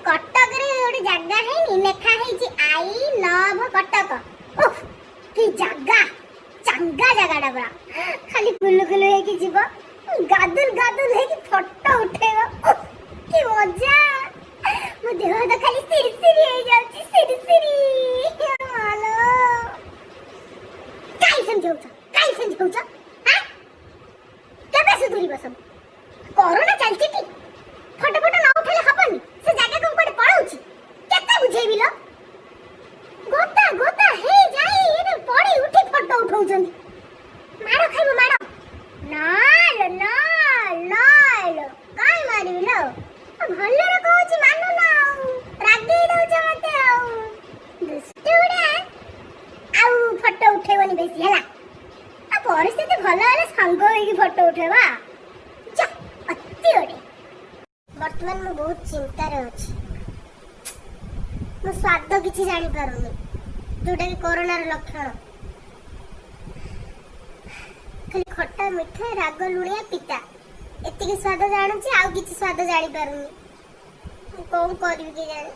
କଟକରେ ଗୋଟେ ଜାଗା ହେଇନି, ଲେଖା ହେଇଛି I love Cuttack. ଓଃ, କି ଜାଗା, ଚାଙ୍ଗା ଜାଗାଟା ପୁରା। ଖାଲି କୁଲୁ କୁଲୁ ହେଇକି ଯିବ, ଗାଦୁଲ ଗାଦୁଲ ହେଇକି ଫଟୋ ଉଠେଇବ। ଓଃ, କି ମଜା! ମୋ ଦେହ ହାତ ଖାଲି ସିରି ସିରି ହେଇଯାଉଛି, ସିରି ସିରି। ମାଲୋ, କାଇଁ ସେମିତି ହଉଛ? କାଇଁ ସେମିତି ହଉଛ? ଆଁ? କେବେ ସୁଧୁରିବ ସବୁ? କରୋନା ଚାଲିଛି ଟି, ଫଟୋ ଫଟୋ ନ ଉଠେଇଲେ ହବନି? ସେ ଜାଗା କଣ କୁଆଡେ ପଳଉଛି? କେତେ ବୁଝେଇବି ଲୋ? ଗୋତା ଗୋତା ହେଇ ଯାଇ ଏରେ ପଡି ଉଠି ଫଟୋ ଉଠଉଛନ୍ତି। ମାଡ଼ ଖାଇବ ମାଡ଼। ନା ଲୋ, ନା ନା ଲୋ, କାଇଁ ମାରିବି ଲୋ? ଭଲରେ କହୁଛି, ମାନୁନ ଆଉ ରାଗେଇ ଦଉଛ ମତେ ଆଉ, ଦୁଷ୍ଟ ଗୁଡା। ଆଉ ଫଟୋ ଉଠେଇବନି ବେଶୀ, ହେଲା? ଆଉ ପରିସ୍ଥିତି ଭଲ ହେଲେ ସାଙ୍ଗ ହେଇକି ଫଟୋ ଉଠେଇବା। ଯା, ଅତି ଗୋଟେ। ବର୍ତ୍ତମାନ ମୁଁ ବହୁତ ଚିନ୍ତାରେ ଅଛି। ମୁଁ ସ୍ୱାଦ କିଛି ଜାଣିପାରୁନି, ଯୋଉଟା କି କରୋନାର ଲକ୍ଷଣ। ଖାଲି ଖଟା, ମିଠା, ରାଗ, ଲୁଣିଆ, ପିତା, ଏତିକି ସ୍ୱାଦ ଜାଣୁଛି, ଆଉ କିଛି ସ୍ୱାଦ ଜାଣିପାରୁନି। ମୁଁ କଣ କରିବି କେଜାଣି?